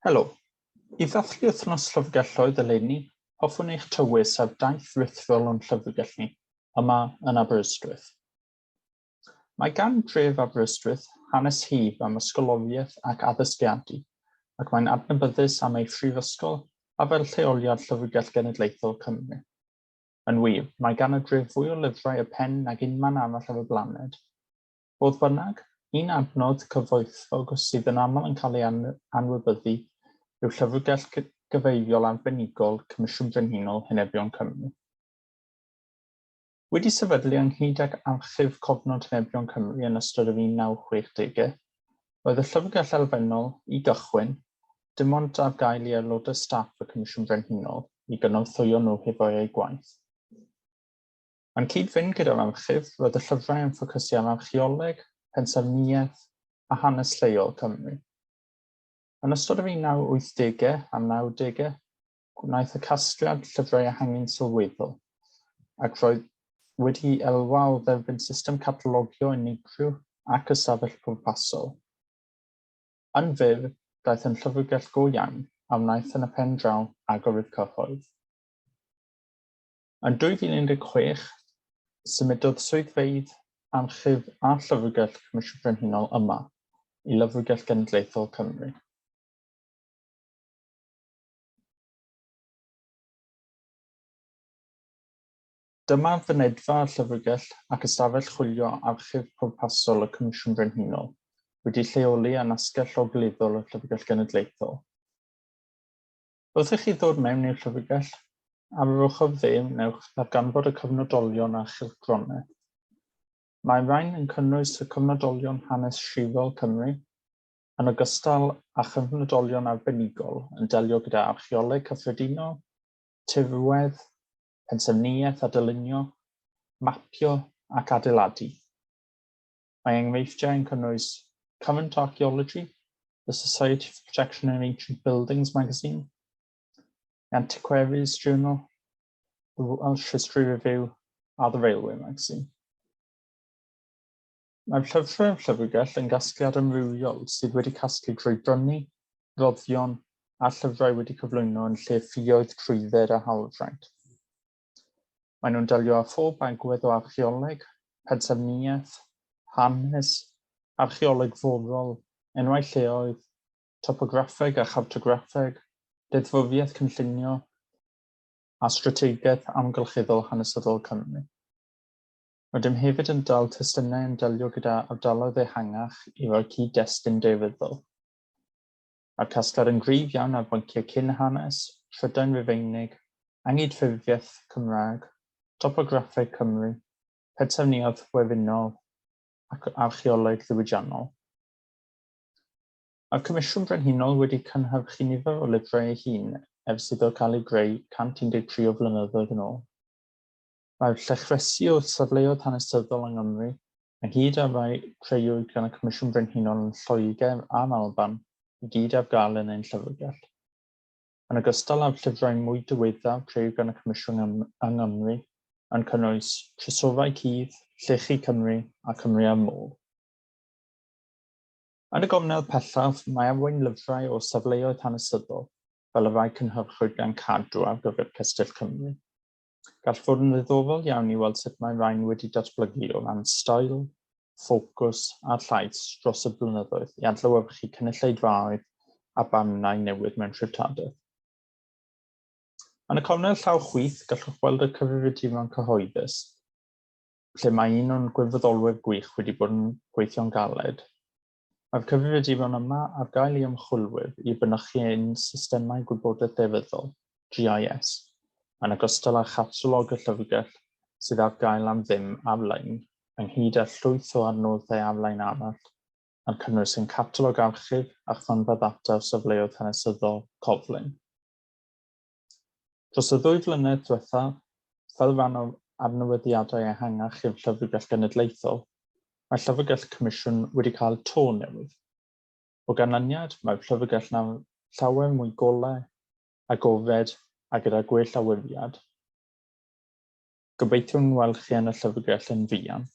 Helo. I ddathlu Wythnos Llyfrgelloedd eleni, hoffwn eich tywys ar daith rithiol o'n llyfrgell ni, yma yn Aberystwyth. Mae gan dref Aberystwyth hanes hir am ysgoloriaeth ac addysgiadu, ac mae'n adnabyddus am ei phrifysgol a fel lleoliad Llyfrgell Genedlaethol Cymru. Yn wir, mae gan y dref fwy o lyfrau y pen nag unman arall ar y blaned. Fodd bynnag, un adnodd cyfoethog sydd yn aml yn cael ei anwybyddu yw Llyfrgell Gyfeiriol Arbenigol Comisiwn Brenhinol Henebion Cymru. Wedi sefydlu ynghyd ag Archif Cofnod Henebion Cymru yn ystod yr 1960au, roedd y llyfrgell elfennol, i gychwyn, dim ond ar gael i aelodau staff y Comisiwn Brenhinol i gynorthwyo nhw hefo eu gwaith. Yn cyd-fynd gyda'r archif, roedd y llyfrau yn ffocysu ar archaeoleg, pensaernïaeth a hanes lleol Cymru. Yn ystod yr 1980au a'r 90au, gwnaeth y casgliad llyfrau ehangu'n sylweddol, ac roedd wedi elwa o dderbyn system catalogio unigryw ac ystafell pwrpasol. Yn fyr, daeth yn llyfrgell go iawn a wnaeth yn y pen draw agor i'r cyhoedd. Yn 2016, symudodd swyddfeydd Archif a Llyfrgell Comisiwn Brenhinol yma i Lyfrgell Genedlaethol Cymru. Dyma fynedfa y llyfrgell ac ystafell chwilio archif pwrpasol y Comisiwn Brenhinol, wedi lleoli yn asgell ogleddol y Llyfrgell Genedlaethol. Wrth i chi ddod mewn i'r llyfrgell, ar yr ochr dde wnewch ddarganfod y cyfnodolion a chylchgronau. Mae'r rhain yn cynnwys y cyfnodolion hanes sirol Cymru, yn ogystal â chyfnodolion arbenigol yn delio gyda archaeoleg cyffredinol, tirwedd, pensaernïaeth a dylunio, mapio ac adeiladu. Mae enghreifftiau yn cynnwys Current Archaeology, The Society for Protection of Ancient Buildings magazine, The Antiquaries Journal, The Welsh History Review a The Railway Magazine. Mae'r llyfrau llyfrgell yn gasgliad amrywiol sydd wedi casglu drwy brynu, rhoddion a llyfrau wedi cyflwyno yn lle ffioedd trwydded a hawlfraint. Maen nhw'n delio â phob agwedd o archaeoleg, pensaernïaeth, hanes, archaeoleg forol, enwau lleoedd, topograffeg a chartograffeg, deddfwriaeth cynllunio, a strategaeth amgylcheddol hanesyddol Cymru. Rydym hefyd yn dal testunau yn delio gyda ardaloedd ehangach i roi cyd-destun daearyddol. Mae'r casgliad yn gryf iawn ar bynciau cyn-hanes, Prydain Rufeinig, Anghydffurfiaeth Cymraeg, topograffeg Cymru, pensaernïaeth werinol ac archaeoleg ddiwydiannol. Mae'r Comisiwn Brenhinol wedi cynhyrchu nifer o lyfrau ei hun ers iddo cael ei greu 113 o flynyddoedd yn ôl. Mae'r llechresi o safleoedd hanesyddol yng Nghymru, ynghyd â rhai creuwyd gan y Comisiwn Brenhinol yn Lloegr a'r Alban, i gyd ar gael yn ein llyfrgell. Yn ogystal â'r llyfrau mwy diweddar creuwyd gan y Comisiwn yng Nghymru, yn cynnwys Trysorau Cudd, Llechi Cymru a Cymru a'r Môr. Yn y gornel pellaf, mae arweinlyfrau o safleoedd hanesyddol, fel y rhai cynhyrchwyd gan Cadw ar gyfer Cestyll Cymru. Gall fod yn ddiddorol iawn i weld sut mae rhain wedi datblygu o ran steil, ffocws a llais dros y blynyddoedd i adlewyrchu cynulleidfaoedd a barnau newydd mewn treftadaeth. Yn y cornel llaw chwith, gallwch weld y cyfrifiaduron cyhoeddus, lle mae un o'n gwirfoddolwyr gwych wedi bod yn gweithio'n galed. Mae'r cyfrifiaduron yma ar gael i ymchwilwyr i fynychu ein systemau gwybodaeth ddaearyddol, GIS, yn ogystal â chatalog y llyfrgell sydd ar gael am ddim ar-lein, ynghyd â llwyth o adnoddau ar-lein arall, yn cynnwys ein catalog archif a chronfa ddata o safleoedd hanesyddol, Coflin. Dros y ddwy flynedd diwethaf, fel rhan o adnewyddiadau ehangach i'r Llyfrgell Genedlaethol, mae Llyfrgell y Comisiwn wedi cael to newydd. O ganlyniad, mae'r llyfrgell nawr llawer mwy golau, agored a gyda gwell awyriad. Gobeithiwn weld chi yn y llyfrgell yn fuan.